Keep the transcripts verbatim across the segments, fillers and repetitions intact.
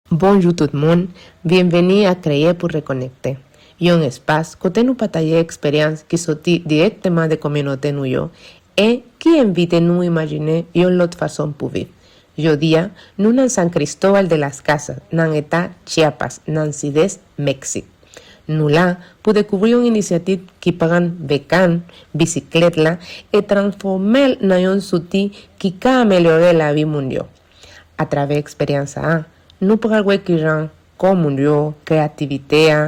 Bonjou tout moun, byenveni a Kreye pou Rekonekte, yon espas kote nou pataje eksperyans ki soti dirèkteman de kominote nou yo e ki envite nou imajine yon lòt fason pou viv. Jodi a, nou nan San Cristóbal de las Casas, nan eta Chiapas, nan sidès Meksik. Nou la pou dekouvri yon inisyativ ki pran bekan, bisiklèt la, e transfòme l nan yon zouti ki ka amelyore lavi moun yo. Atravè eksperyans sa a, nou pral wè kijan kò moun yo, kreyativite a,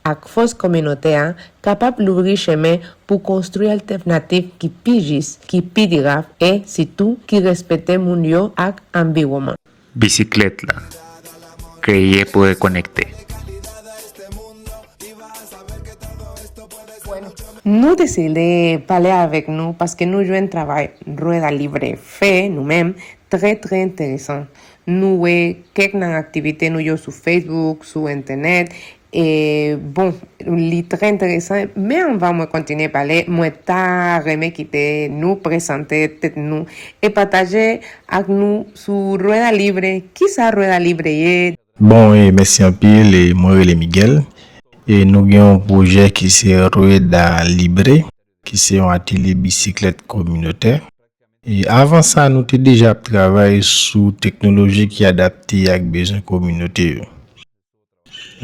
ak fòs kominote a kapab louvri chemen pou konstwi altènativ ki pi jis, ki pi dirab e, sitou, ki respekte moun yo ak anviwònman. Bisiklèt la. Kreye pou rekonekte. Nou deside pale avèk nou paske nou jwenn travay Rueda Libre fè nou menm trè, trè enteresan. Nou wè kèk nan aktivite nou yo sou Facebook, sou entènèt. E bon, li trè enteresan, men anvan mwen kontinye pale, mwen ta renmen kite nou prezante tèt nou e pataje ak nou sou Rueda Libre. Kisa Rueda Libre ye? Bon, e mèsi anpil, e mwen rele Miguel. E nou gen yon pwojè ki se Rueda Libre, ki se yon atelye bisiklèt kominotè. E avan sa, nou te deja ap travay sou teknoloji ki adapte ak bezwen kominote yo.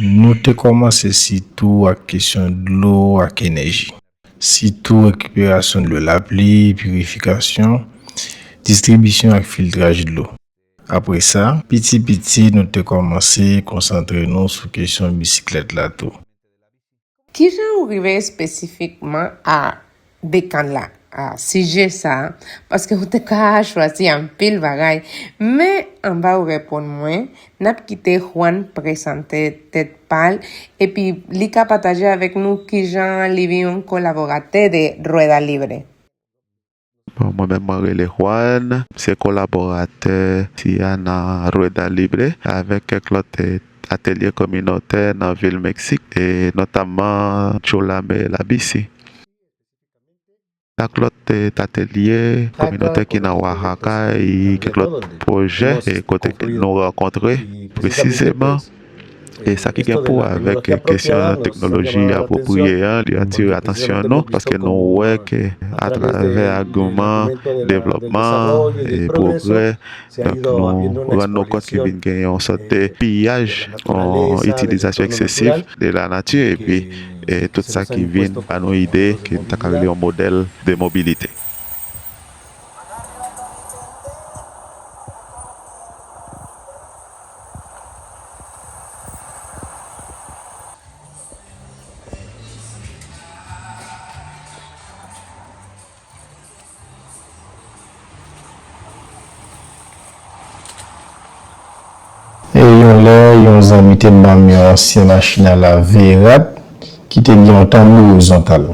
Nou te kòmanse sitou ak kesyon dlo ak enèji, sitou rekiperasyon dlo lapli, pirifikasyon, distribisyon ak filtraj dlo. Apre sa, piti piti, nou te kòmanse konsantre nou sou kesyon bisiklèt la tou. Kijan ou rive espesifikman a bekan la, a sijè sa a? Paske ou te ka chwazi anpil bagay. Men, anvan ou reponn mwen, n ap kite Juan prezante tèt pa l, epi li ka pataje avèk nou kijan li vin yon kolaboratè de Rueda Libre. Bon, mwen menm, mwen rele Juan, m se kolaboratè isi a nan Rueda Libre, avèk kèk lòt, eh, atelye kominotè nan vil Meksik, e notamman Cholame Labisi. Ak lòt, eh, atelye kominotè ki nan Oaxaca, e kèk lòt pwojè, e kote ke nou rankontre presizeman. E sa ki gen pou wè avèk kesyon teknoloji apwopriye an, li atire atansyon nou, paske nou wè ke atravè agiman devlòpman e pwogrè, donk nou rann nou kont ke vin gen yon sòt de piyaj, yon itilizasyon eksesif de la nature, epi, e tout sa ki vin ba nou ide ke nou ta ka rele yon modèl de mobilite. E yon lè, yon zanmi te ban m yon ansyen machin a lave rad ki te gen yon tanbou orizontal.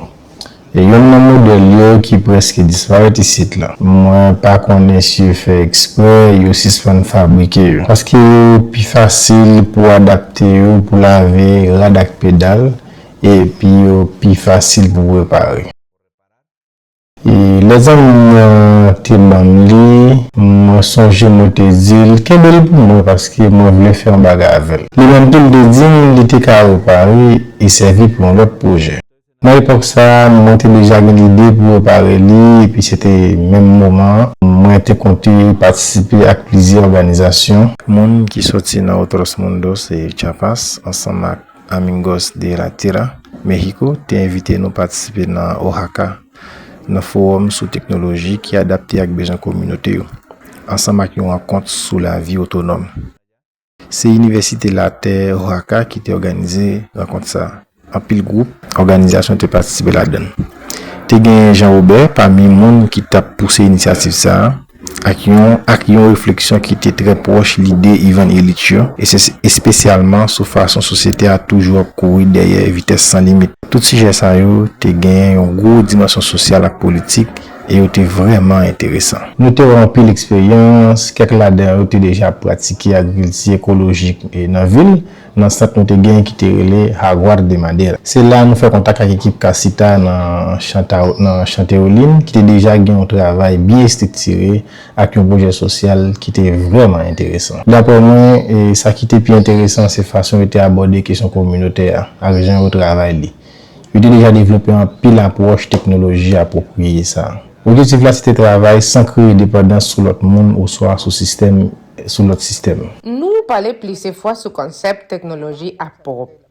E yonn nan modèl yo ki prèske disparèt isit la. Mwen pa konnen si yo fè eksprè, yo sispann fabrike yo. Paske yo pi fasil pou adapte yo, pou lave rad ak pedal, epi yo pi fasil pou repare. E lè zanmi an te ban m li, mwen sonje mwen te di l, kenbe l pou mwen paske mwen vle fè yon bagay avè l. Li menm tou, l te di m li te ka repare e sèvi pou yon lòt pwojè. Nan epòk sa a, mwen te deja gen lide pou repare li, epi se te menm moman an, mwen te konte patisipe ak plizyè òganizasyon. Moun ki soti nan Otros Mundos e Chiapas, ansanm ak Amigos de la Tierra, Mexico, te envite nou patisipe nan Oaxaca, nan fowòm sou teknoloji ki adapte ak bezwen kominote yo, ansanm ak yon rankont sou lavi otonòm. Se Inivèsite Latè Oaxaca ki te òganize rankont sa a. Anpil gwoup, òganizasyon te patisipe ladan l. Te gen Jean Robert pami moun ki t ap pouse inisyativ sa a, ak yon, ak yon refleksyon ki te trè pwòch lide Ivan Illich yo, e se espesyalman sou fason sosyete a toujou ap kouri dèyè vitès san limit. Tout sijè sa yo te gen yon gwo dimansyon sosyal ak politik, e yo te vrèman enteresan. Nou te wè anpil eksperyans, kèk ladan yo te deja ap pratike agrikilti ekolojik, e, nan vil, nan sant nou te gen ki te rele Jaguar de Madera. Se la nou fè kontak ak ekip Casita nan Chanta-, nan Chanteolin, ki te deja gen yon travay byen estriktire ak yon pwojè sosyal ki te vrèman enteresan. Daprè mwen, e, sa ki te pi enteresan, se fason yo te abòde kesyon kominotè a ak jan yo travay li. Yo te deja devlope anpil apwòch teknoloji apwopriye sa a. Objektif la se te travay san kreye depandans sou lòt moun oswa sou sistèm, sou lòt sistèm. Nou pale plizyè fwa sou konsèp teknoloji apwopriye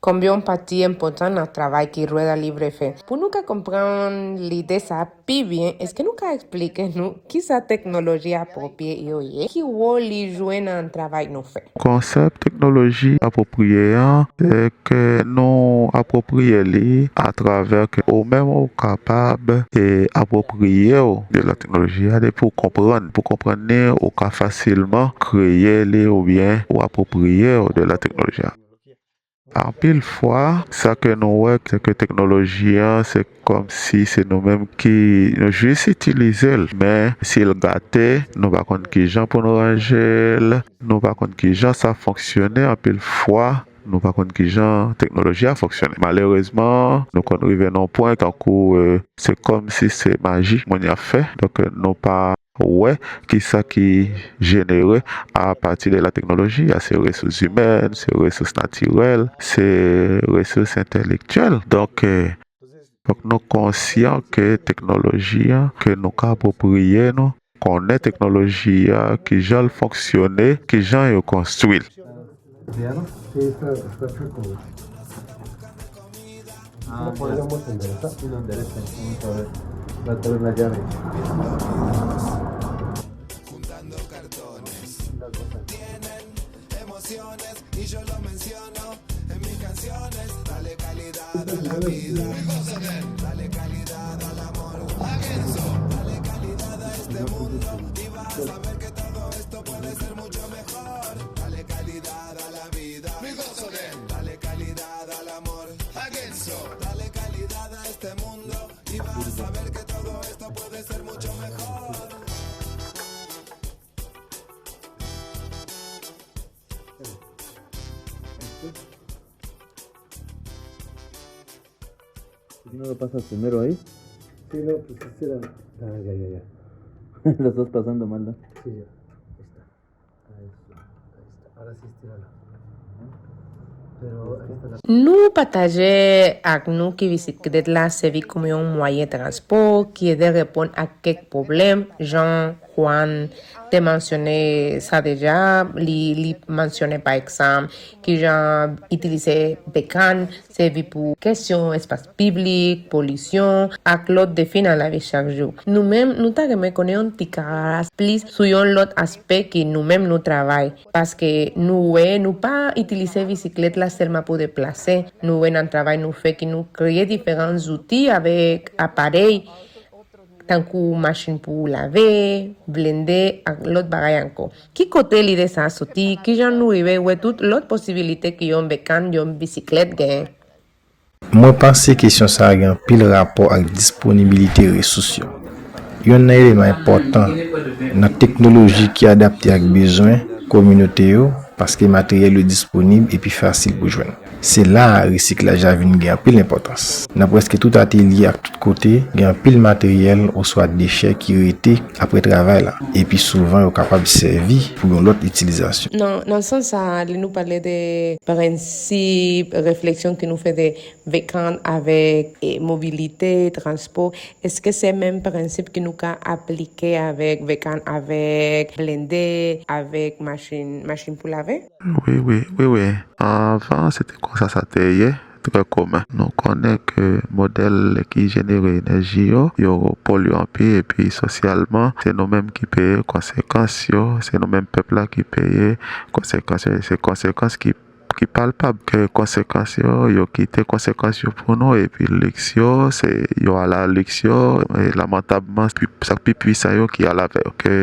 kòm yon pati enpòtan nan travay ki Rueda Libre fè. Pou nou ka konprann lide sa a pi byen, èske nou ka eksplike nou kisa teknoloji apwopriye yo ye? Ki wòl li jwe nan travay nou fè? Konsèp teknoloji apwopriye an, se ke nou apwopriye li atravè ke ou menm ou kapab e apwopriye w de la teknoloji a depi w konprann. Pou konprann li, ou ka fasilman kreye li oubyen ou apwopriye w de la teknoloji a. Anpil fwa, sa ke nou wè, se ke teknoloji an, se kòmsi se nou menm ki nou jis itilize l. Men, si l gate, nou pa konn kijan pou nou ranje l, nou pa konn kijan sa fonksyone. Anpil fwa, nou pa konn kijan teknoloji a fonksyone. Malerezman, nou konn rive nan yon pwen tankou, e, se kòmsi se maji moun y ap fè. Donk, nou pa wè kisa ki jenere apati de la teknoloji a. Se resous imèn, se resous natirèl, se resous entèlektyèl. Donk, e, fòk nou konsyan ke teknoloji an, ke nou ka apwopriye nou, konnen teknoloji a, kijan l fonksyone, kijan yo konstwi l. Diana, sí, está, está chueco, güey. Ah, ya. Podríamos enderezar. Sí, lo enderezan. Vamos a ver. Va a tener una llave. Juntando cartones. Tienen emociones y yo lo menciono en mis canciones. Dale calidad a la vida. Dale calidad al amor. Dale calidad a este mundo y vas a ver que todo esto puede ser mucho mejor. Dale calidad a la vida. Dale calidad al amor. Dale calidad a este mundo y vas a ver que todo esto puede ser mucho mejor. Tú no lo pasaste mero ahí. Sí, no, pues ese era. Ah, ya, ya, ya. Lo estás pasando mal, ¿no? Sí, ya. Ahí está. Ahí está. Ahora sí, estíralo. Pero ahí está la. Nou pataje ak nou ki bisiklèt la sèvi kòm yon mwayen transpò ki ede reponn ak kèk pwoblèm, jan Juan te mansyone sa deja, li, li mansyone pa egzanp kijan itilize bekàn sèvi pou kesyon espas piblik, polisyon, ak lòt defi nan lavi chak jou. Nou menm, nou ta renmen konnen yon ti kras plis sou yon lòt aspè ke nou menm nou travay. Paske nou wè, nou pa itilize bisiklèt la sèlman pou deplase. Nou wè nan travay nou fè ke nou kreye diferan zouti avèk aparèy, tankou machin pou lave, blende, ak lòt bagay ankò. Ki kote lide sa a soti? Kijan nou rive wè tout lòt posibilite ke yon bekàn, yon bisiklèt genyen? Mwen panse kesyon sa a gen anpil rapò ak disponibilite resous yo. Youn nan eleman enpòtan nan teknoloji ki adapte ak bezwen kominote yo, paske materyèl yo disponib epi fasil pou jwenn. Se la a resiklaj la vin gen anpil enpòtans. Nan prèske tout atelye ak tout kote, gen anpil materyèl oswa dechè ki rete apre travay la, epi souvan yo kapab sèvi pou yon lòt itilizasyon. Nan, nan sans sa a, lè nou pale de prensip, refleksyon ke nou fè de bekàn avèk, e, mobilite, transpò, èske se menm prensip ke nou ka aplike avèk bekàn avèk blende, avèk machin, machin pou lave? Wi, wi, wi, wi. Anvan, se te konsa sa te ye, trè komen. Nou konnen ke modèl ki jenere enèji yo, yo polye anpil, epi sosyalman, se nou menm ki peye konsekans yo, se nou menm pèp la ki peye konsekans yo, e se konsekans ki, ki palpab, ke konsekans yo, yo kite konsekans yo pou nou, epi liks yo, se yo ala liks yo, e lamantabman, pi, sa k pi pwisan yo ki al avè yo. Ke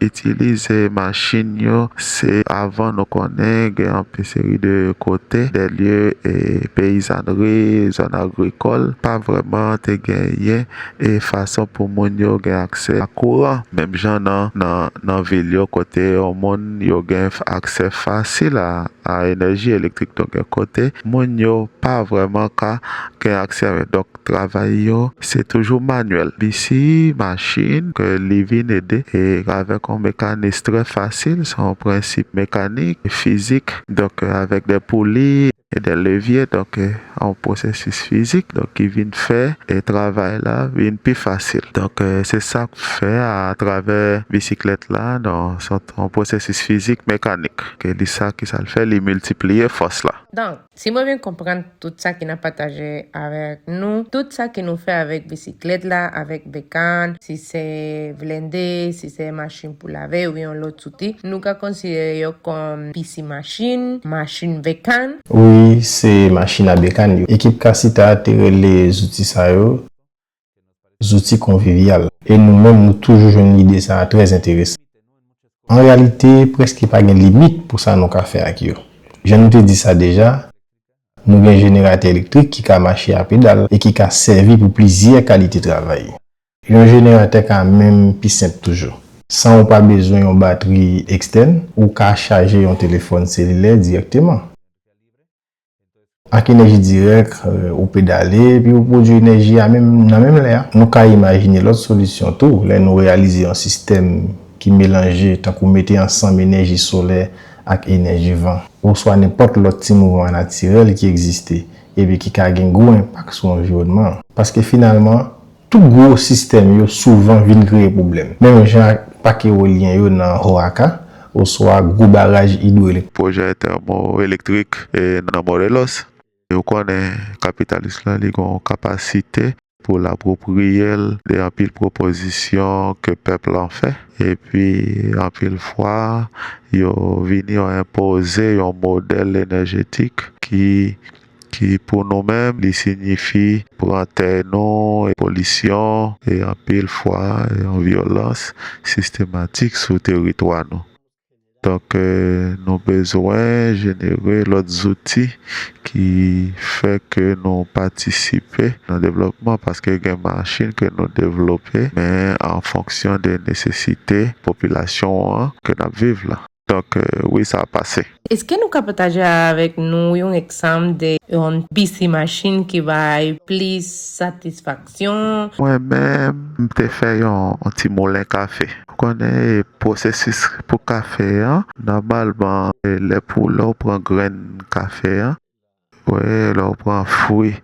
Itilize machin yo, se avan nou konnen gen anpil seri de kote, de lye e peyizanri, zòn agrikòl, pa vrèman te genyen e fason pou moun yo gen aksè a kouran. Menm jan nan, nan, nan vil yo kote yon moun yo gen f- aksè fasil a, a enèji elektrik. Donk, gen kote moun yo pa vrèman ka gen aksè avè. Donk, travay yo, se toujou manyèl. Bisi, machin, ke li vin ede, e avèk yon mekanis trè fasil, se yon prensip mekanik, fizik, donk, avèk de pouli e de levye, donk, yon pwosesis fizik, donk, ki vin fè e travay la vin pi fasil. Donk, se sa k fè atravè bisiklèt la, non, se yon pwosesis fizik, mekanik, ke li sa ki sa l fè, li miltipliye fòs la. Donk, si mwen byen konprann tout sa ki n ap pataje avèk nou, tout sa ki nou fè avèk bisiklèt la, avèk bekàn, si se blende, si se machin pou lave oubyen yon lòt zouti, nou ka konsidere yo kòm bisi machin, machin bekàn. Wi, se machin a bekàn yo. Ekip Kasita te rele zouti sa yo zouti konvivyal. E nou menm, nou toujou jwenn lide sa a trè enteresan. An reyalite, prèske pa gen limit pou sa nou ka fè ak yo. Jan nou te di sa deja, nou gen jeneratè elektrik ki ka mache a pedal e ki ka sèvi pou plizyè kalite travay. Yon jeneratè ka menm pi senp toujou. San ou pa bezwen yon batri ekstèn, ou ka chaje yon telefòn selilè dirèkteman. Ak enèji dirèk, eh, ou pedale, epi ou pwodui enèji a menm, nan menm lè a. Nou ka imajine lòt solisyon tou, lè nou reyalize yon sistèm ki melanje, tankou mete ansanm enèji solè ak enèji van, oswa nenpòt lòt ti mouvman natirèl ki egziste, epi ki ka gen gwo enpak sou anviwònman an. Paske finalman, tout gwo sistèm yo souvan vin kreye pwoblèm. Menm jan ak pak ewolyen yo nan Hoaka, oswa gwo baraj idwoelektrik. Pwojè tèmoelektrik, e, nan Morelos. E ou konnen kapitalis la, li gen yon kapasite pou l apwopriye l de anpil pwopozisyon ke pèp lan fè. Epi, anpil fwa, yo vini, yo enpoze yon modèl enèjetik ki ki pou nou menm, li siyifi pran tè nou, e polisyon, e anpil fwa, e yon vyolans sistematik sou teritwa nou. Donk, eh, nou bezwen jenere lòt zouti ki fè ke nou patisipe nan devlòpman, paske gen machin ke nou devlope, men an fonksyon de nesesite popilasyon an ke n ap viv la. Donk, eh, wi, sa ap pase. Èske nou ka pataje avèk nou yon egzanp de yon bisi machin ki bay plis satisfaksyon? Mwen menm, m te fè yon, yon ti moulen kafe. Ou konnen, eh, pwosesis pou kafe an, nòmalman, eh, lè pou, lè w pran grenn kafe an, wi, lè w pran fwi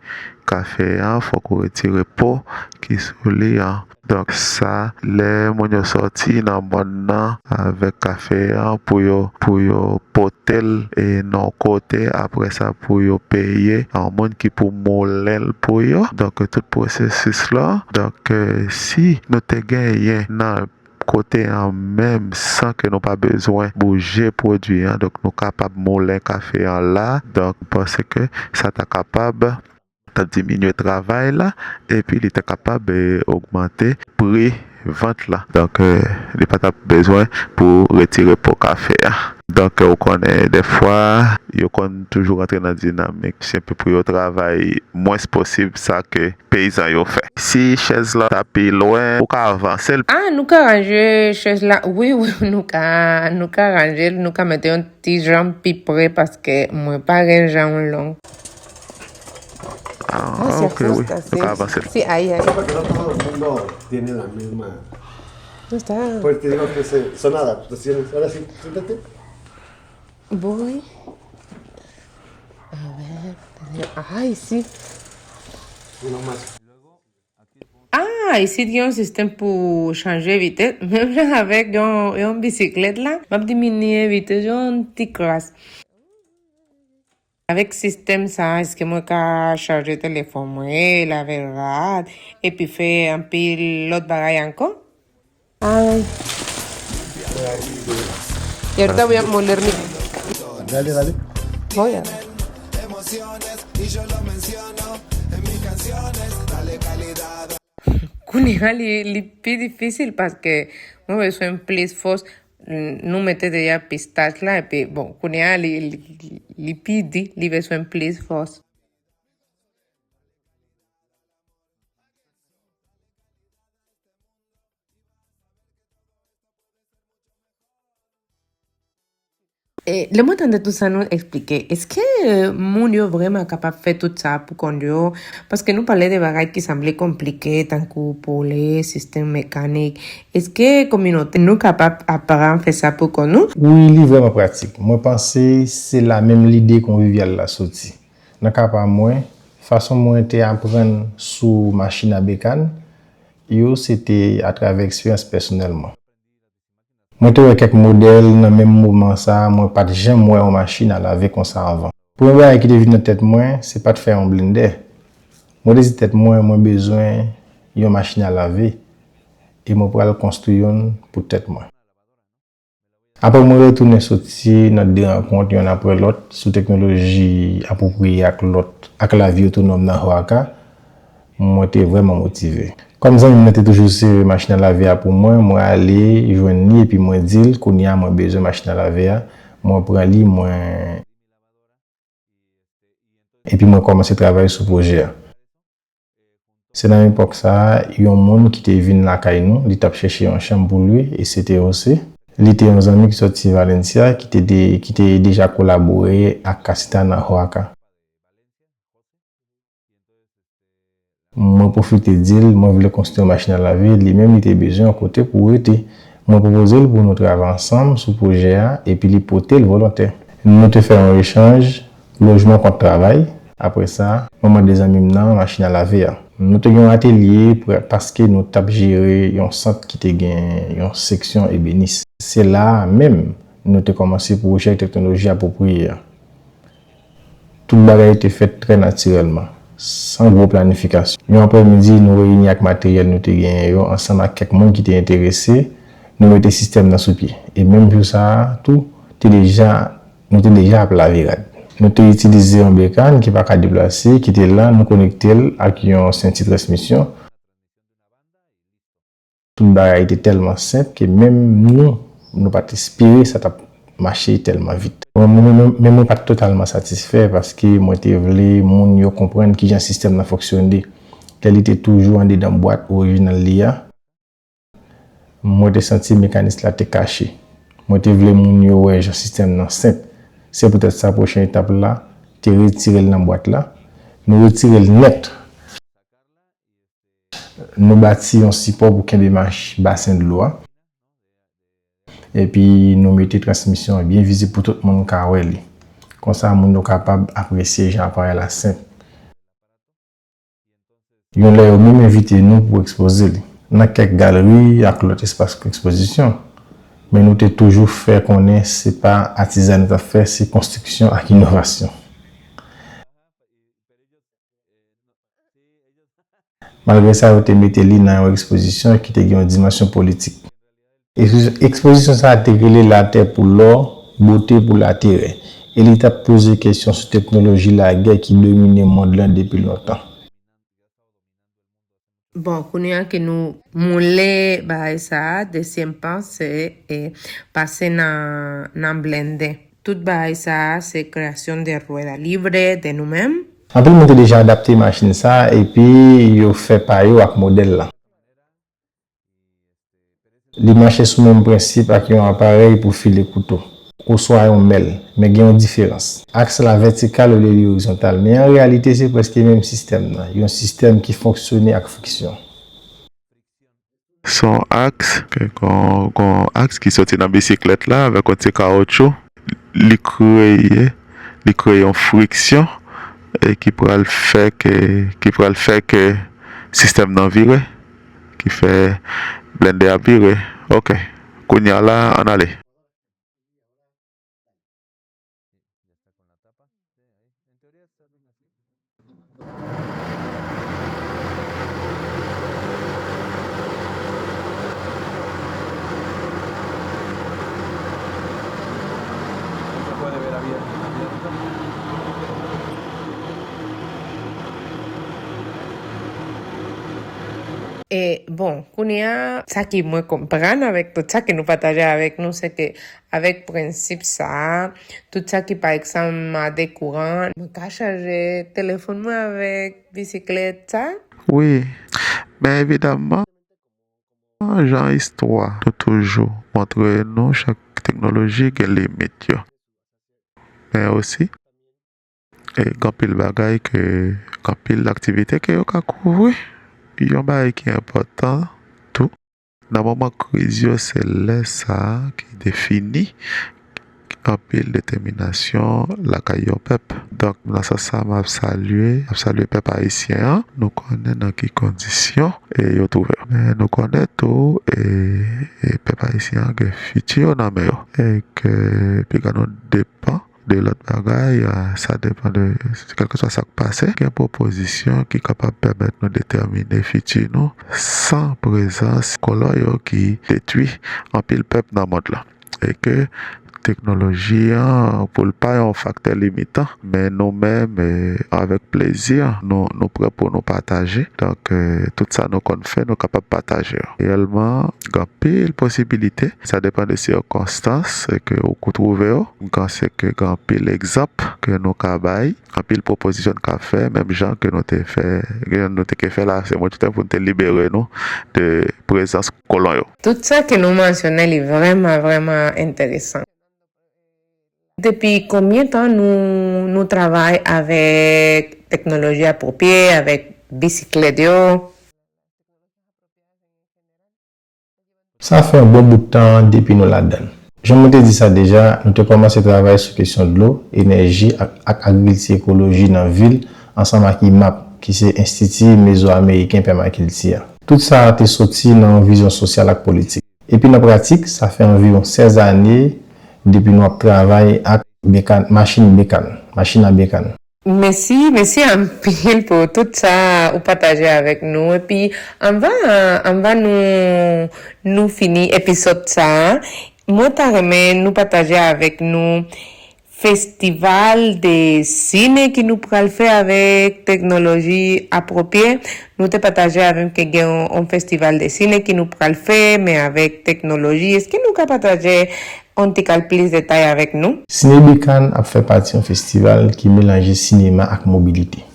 kafe an, fòk ou retire po ki sou li an. Donk sa, lè moun yo sòti nan mòn nan avèk kafe an pou yo, pou yo pote l, e, nan yon kote, apre sa pou yo peye yon moun ki pou moulen l pou yo. Donk tout pwosesis la. Donk, eh, si nou te genyen nan kote an menm san ke nou pa bezwen bouje pwodui an. Donk, nou kapab moulen kafe an la. Donk, m panse ke sa ta kapab, t ap diminye travay la, epi li ta kapab, eh, ogmante pri vant la. Donk, eh, li pa t ap bezwen pou retire po kafe a. Donk, eh, ou konnen, dèfwa, yo konn toujou rantre nan dinamik, se pou yo travay mwens posib sa ke peyizan yo fè. Si chèz la ta pi lwen, ou ka avanse l. Ah, nou ka ranje chèz la. Wi, wi, nou ka, nou ka ranje l, nou ka mete yon ti jan pi pre paske mwen pa gen jan long. Ah, ah, se ok, wi. Nou ka avanse l. Sí, ahí, ahí. No está. Pues te digo que se, son árabes, ¿no? Ahora sí, siéntate. Voy. A ver, ay, sí. Ah, isit gen yon sistèm pou chanje vitès. Menm jan avèk yon, yon bisiklèt la, m ap diminye vitès yon ti kras. Avèk sistèm sa, èske mwen ka chaje telefòn mwen, lave rad, epi fè anpil lòt bagay ankò? Ay. Y ahorita voy a moler mi. Dale, dale. Voy a. Kounye a li, li pi difisil paske Nou bezwen plis fòs. Nou mete deja pistach la, epi bon, kounye a li, li, li pi di, li bezwen plis fòs. E lè mwen tande tout sa nou eksplike, èske moun yo vrèman kapab fè tout sa pou kont yo? Paske nou pale de bagay ki sanble konplike, tankou poule, sistèm mekanik. Èske kominote nou kapab aprann fè sa pou kont nou? Wi, li vrèman pratik. Mwen panse se la menm lide konvivyal la soti. Nan ka pa mwen, fason mwen te aprann sou machin a bekàn yo, se te atravè eksperyans pèsonèl mwen. Mwen te wè kèk modèl nan menm moman sa a, mwen pa t janm wè yon machin a lave konsa anvan. Premye bagay ki te vin nan tèt mwen, se pa t fè yon blendè. Mwen te di tèt mwen, mwen bezwen yon machin a lave, e mwen pral konstwi youn pou tèt mwen. Apre mwen retounen soti nan de rankont yonn apre lòt sou teknoloji apwopriye ak lòt, ak lavi otonòm nan Hoaka, mwen te vrèman motive. Kòm zanmi m nan te toujou sere machin a lave a pou mwen, mwen ale jwenn li epi mwen di l, kounye a mwen bezwen machin a lave a, mwen pran li, mwen, epi mwen kòmanse travay sou pwojè a. Se nan epòk sa a, yon moun ki te vin lakay nou, li t ap chèche yon chanm pou lwe, e se te Jose. Li te yon zanmi ki soti Valencia, ki te de-, ki te deja kolabore ak Casita nan Hoaka. Mwen pwofite di l, mwen vle konstwi yon machin a lave, li menm li te bezwen yon kote pou rete. Mwen pwopoze l pou nou travay ansanm sou pwojè a, epi li pote l volontè. Nou te fè yon echanj, lojman kont travay. Apre sa, mwen mande zanmi m nan machin a lave a. Nou te gen yon atelye pre-, paske nou t ap jere yon sant ki te gen yon seksyon ebenis. Se la a menm nou te kòmanse pwojè teknoloji apwopriye a. Tout bagay te fèt trè natirèlman, san gwo planifikasyon. Yon aprèmidi, nou reyini ak materyèl nou te genyen yo ansanm ak kèk moun ki te enterese, nou mete sistèm nan sou pye. E menm jou sa a tou, te deja, nou te deja ap lave rad. Nou te itilize yon bekàn ki pa ka deplase, ki te la, nou konekte l ak yon senti transmisyon. Tout bagay te tèlman senp ke menm nou, nou pa t espere sa t ap mache tèlman vit. Mwen, mwen, mwen, men mwen pa t totalman satisfè paske mwen te vle moun yo konprann kijan sistèm nan fonksyone. Lè li te toujou andedan bwat orijinal li a, mwen te santi mekanis la te kache. Mwen te vle moun yo wè jan sistèm nan senp. Se poutèt sa pwochen etap la, te retire l nan bwat la. Nou retire l nèt. Nou bati yon sipò pou kenbe mach-, basen dlo a. Epi nou mete transmisyon an byen vizib pou tout moun ka wè li. Konsa, moun yo kapab apresye jan aparèy la senp. Yon lè yo menm envite nou pou ekspoze li nan kèk galri ak lòt espas ekspozisyon. Men nou te toujou fè konnen se pa atizay nou t ap fè, se konstriksyon ak inovasyon. Malgre sa, yo te mete li nan yon ekspozisyon ki te gen yon dimansyon politik. Ekspozisyon sa a te rele Latè pou lò, bote pou laterè, e li t ap poze kesyon sou teknoloji lagè ki domine mond lan depi lontan. Bon, kounye a ke nou moule bagay sa a, dezyèm pa se, e, pase nan, nan blende. Tout bagay sa a se creación de rueda libre de nou menm. Anpil moun te deja adapte machin sa a epi yo fè pa yo ak modèl la. Li mache sou menm prensip ak yon aparèy pou file kouto, oswa yon mèl, men gen yon diferans. Aks la vètikal olye li orizontal, men an reyalite se prèske menm sistèm nan, yon sistèm ki fonksyone ak friksyon. Se yon aks, ke, kon, kon aks ki soti nan bisiklèt la avèk yon ti kawotchou. Li kreye, li kreye yon friksyon, e ki pral fè ke, ki pral fè ke sistèm nan vire, ki fè blende a vire. Ok. Kounye a la, ann ale. E bon, kounye a, sa ki mwen konprann avèk tout sa ke nou pataje avèk nou, se ke avèk prensip sa a, tout sa ki pa egzanp de kouran, mwen ka chaje telefòn mwen avèk bisiklèt sa. Wi, men evidamman, jan istwa nou toujou montre nou, chak teknoloji gen limit yo. Men osi, e gen anpil bagay ke, gen anpil aktivite ke yo ka kouvri. Yon bagay ki enpòtan tou, nan moman kriz yo, se lè sa a ki defini anpil detèminasyon lakay yon pèp. Donk, nan sans sa, m ap salye, m ap salye pèp ayisyen an. Nou konnen nan ki kondisyon e yo twouve yo. Men nou konnen tou, e, e pèp ayisyen an gen fiti yo nan men yo. E ke piga nou depan de lòt bagay, a, sa depan de kèlkeswa sa k pase. Gen pwopozisyon ki kapab pèmèt nou detèmine fiti nou san prezans kolon yo ki detwi anpil pèp nan mond lan. E ke teknoloji an, pou l pa yon faktè limitan, men nou menm, e, avèk plezi, nou, nou prè pou nou pataje. Donk, e, tout sa nou konn fè, nou kapab pataje yo. Reyèlman, gen anpil posibilite. Sa depan de sikonstans ke ou ko twouve yo. M panse ke gen anpil egzanp ke nou ka bay, anpil pwopozisyon n ka fè, menm jan ke nou te fè, ke nou te ke fè la, se mwen tout pou n te libere nou de prezans kolon yo. Tout sa ke nou mansyone, li vrèman, vrèman enteresan. Depi konbyen tan nou, nou travay avèk teknoloji apwopye, avèk bisiklèt yo? Sa fè yon bon bout tan depi nou ladan l. Jan mwen te di sa deja, nou te kòmanse travay sou kesyon dlo, enèji ak, ak agrikilti ekoloji nan vil ansanm ak I M A P, ki se Enstiti Mezo-Ameriken Pèmakilti a. Tout sa a te soti nan yon vizyon sosyal ak politik. Epi nan pratik, sa fè anviwon sèz ane depi nou ap travay ak bekann, machin bekann, machin a bekann. Mèsi, mèsi anpil pou tout sa ou pataje avèk nou. Epi, anvan, anvan nou, nou fini episòd sa a, mwen ta renmen nou pataje avèk nou festival de sine ki nou pral fè avèk teknoloji apwopye. Nou te pataje avè m ke gen yon, yon festival de sine ki nou pral fè, men avèk teknoloji. Èske nou ka pataje yon ti kal plis detay avèk nou? Sine Bekann ap fè pati yon festival ki melanje sinema ak mobilite.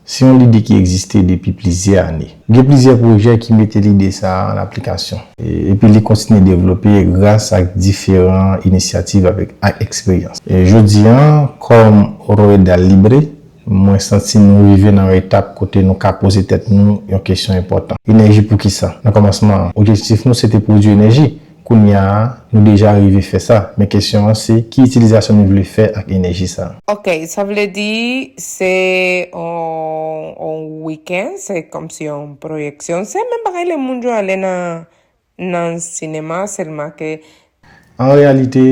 Se yon lide ki egziste depi plizyè ane. Gen plizyè pwojè ki mete lide sa a an aplikasyon, e, epi li kontinye devlope gras ak diferan inisyativ avèk, ak eksperyans. E jodi a, kòm Rueda Libre, mwen santi nou rive nan yon etap kote nou ka poze tèt nou yon kesyon enpòtan. Enèji pou kisa? Nan kòmansman an, objektif nou se te pwodui enèji. Kounye a, nou deja rive fè sa, men kesyon an se, ki itilizasyon nou vle fè ak enèji sa a? Ok, sa vle di se yon, yon wikenn, se kòmsi yon pwojeksyon. Se menm bagay lè moun yo ale nan, nan sinema, sèlman ke. An reyalite,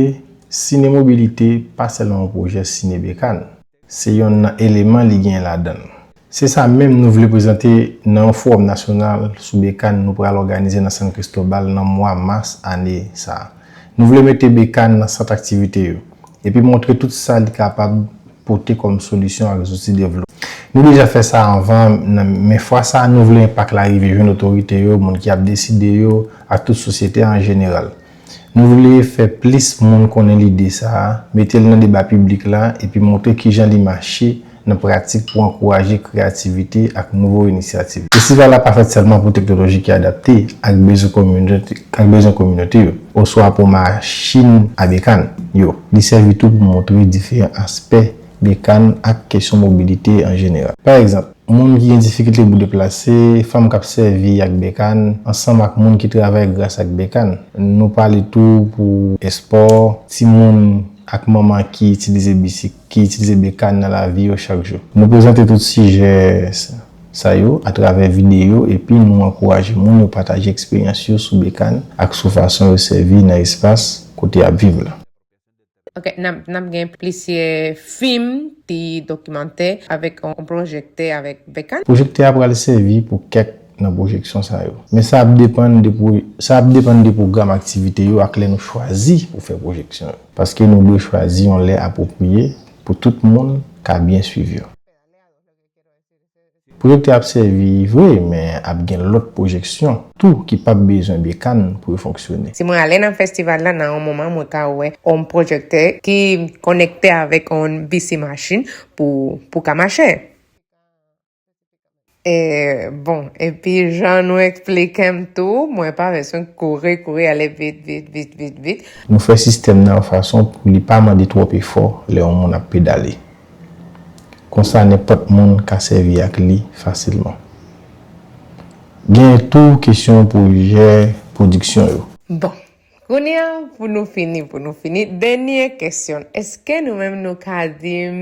Sine Mobilite pa sèlman yon pwojè Sine Bekann. Se yonn nan eleman li gen ladan l. Se sa menm nou vle prezante nan yon fowòm nasyonal sou bekann nou pral òganize nan San Cristobal nan mwa mas ane sa a. Nou vle mete bekann nan sant aktivite yo, epi montre tout sa li kapab pote kòm solisyon ak zouti devlopman. Nou deja fè sa anvan, men fwa sa a, nou vle enpak la rive jwenn otorite yo, moun ki ap deside yo, ak tout sosyete a an jeneral. Nou vle fè plis moun konnen lide sa a, mete l nan deba piblik la, epi montre kijan li mache nan pratik pou ankouraje kreyativite ak nouvo inisyativ. Festival la pa fèt sèlman pou teknoloji ki adapte ak bezwen kominote, ak bezwen kominote yo, oswa pou machin a bekann yo. Li sèvi tou pou montre diferan aspè bekann ak kesyon mobilite an jeneral. Pa egzanp, moun ki gen difikilte pou deplase, fanm k ap sèvi ak bekann, ansanm ak moun ki travay gras ak bekann. Nou pale tou pou espò, timoun ak manman ki itilize bisik, ki itilize bekann nan lavi yo chak jou. Nou prezante tout sijè sa yo atravè videyo, epi nou ankouraje moun yo pataje eksperyans yo sou bekann ak sou fason yo sèvi nan espas kote y ap viv la. Ok, n ap, n ap gen plizyè fim, ti dokimantè avèk yon pwojektè avèk bekann. Pwojektè a pral sèvi pou kèk nan pwojeksyon sa yo. Men sa ap depann de pwo-, sa ap depann de pwogram aktivite yo ak lè nou chwazi pou fè pwojeksyon yo. Paske nou dwe chwazi yon lè apwopriye pou tout moun ka byen swiv yo. Pwojèktè ap sèvi vre, men ap gen lòt pwojeksyon tou ki p ap bezwen bekàn pou yo fonksyone. Si mwen ale nan festival la, nan yon moman, mwen ka wè yon pwojektè ki konekte avèk yon B C machin pou, pou ka mache. E, bon, epi jan nou eksplike m tou, mwen pa bezwen kouri, kouri, ale vit, vit, vit, vit, vit. Nou fè sistèm nan yon fason pou li pa mande twòp efò lè yon moun ap pedale. Konsa, nenpòt moun ka sèvi ak li fasilman. Gen tou kesyon pwojè pwodiksyon yo. Bon, kounye a, pou nou fini, pou nou fini, dènye kesyon. Èske nou menm nou ka di m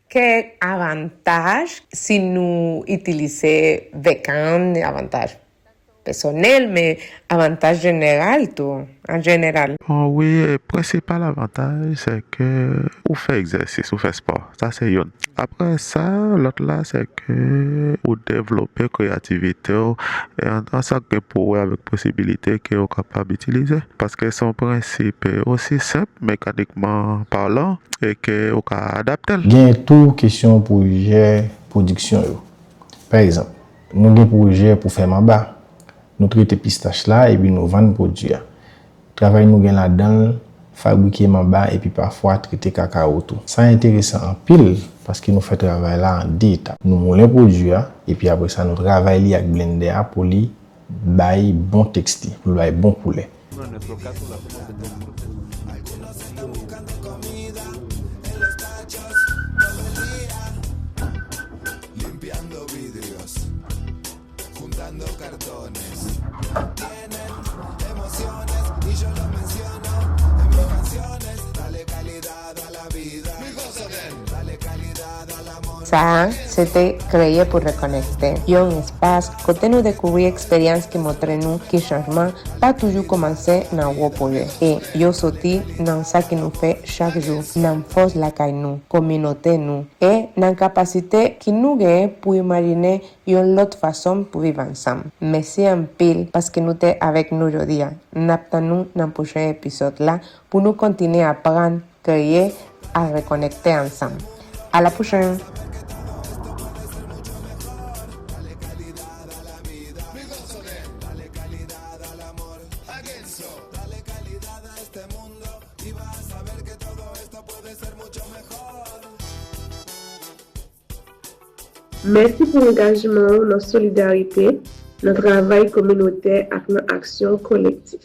kèk avantaj si nou itilize Vekane, avantaj pèsonèl, men avantaj jeneral tou, an jeneral. Bon, wi, e, prensipal avantaj, se ke ou fè egzèsis, ou fè spò. Sa se youn. Apre sa, lòt la, se ke ou devlope kreyativite w, e an, an sa k gen pou wè avèk posibilite ke ou kapab itilize. Paske se yon prensip, e, osi senp, mekanikman palan, e ke ou ka adapte l. Gen tou kesyon pwojè pwodiksyon yo. Pa egzanp, nou gen pwojè pou fè manba. Nou trete pistach la epi nou vann pwodui a. Travay nou gen ladan l, fabrike manba epi pafwa trete kakawo tou. Sa enteresan anpil paske nou fè travay la an de etap. Nou moulen pwodui a, epi apre sa nou travay li ak blendè a pou li bay bon teksti, pou l bay bon koulè. Sa a, se te Kreye pou Rekonekte, yon espas kote nou dekouvri eksperyans ki montre nou ki chanjman pa toujou kòmanse nan gwo pwojè, e yo soti nan sa ki nou fè chak jou, nan fòs lakay nou, kominote nou, e nan kapasite ki nou genyen pou imajine yon lòt fason pou viv ansanm. Mèsi anpil paske nou te avèk nou jodi a. N ap tann nou nan pwochen episòd la pou nou kontinye aprann, kreye, ak rekonekte ansanm. A la pwochèn! Mèsi pou angajman w nan solidarite, nan travay kominotè ak nan aksyon kolektif.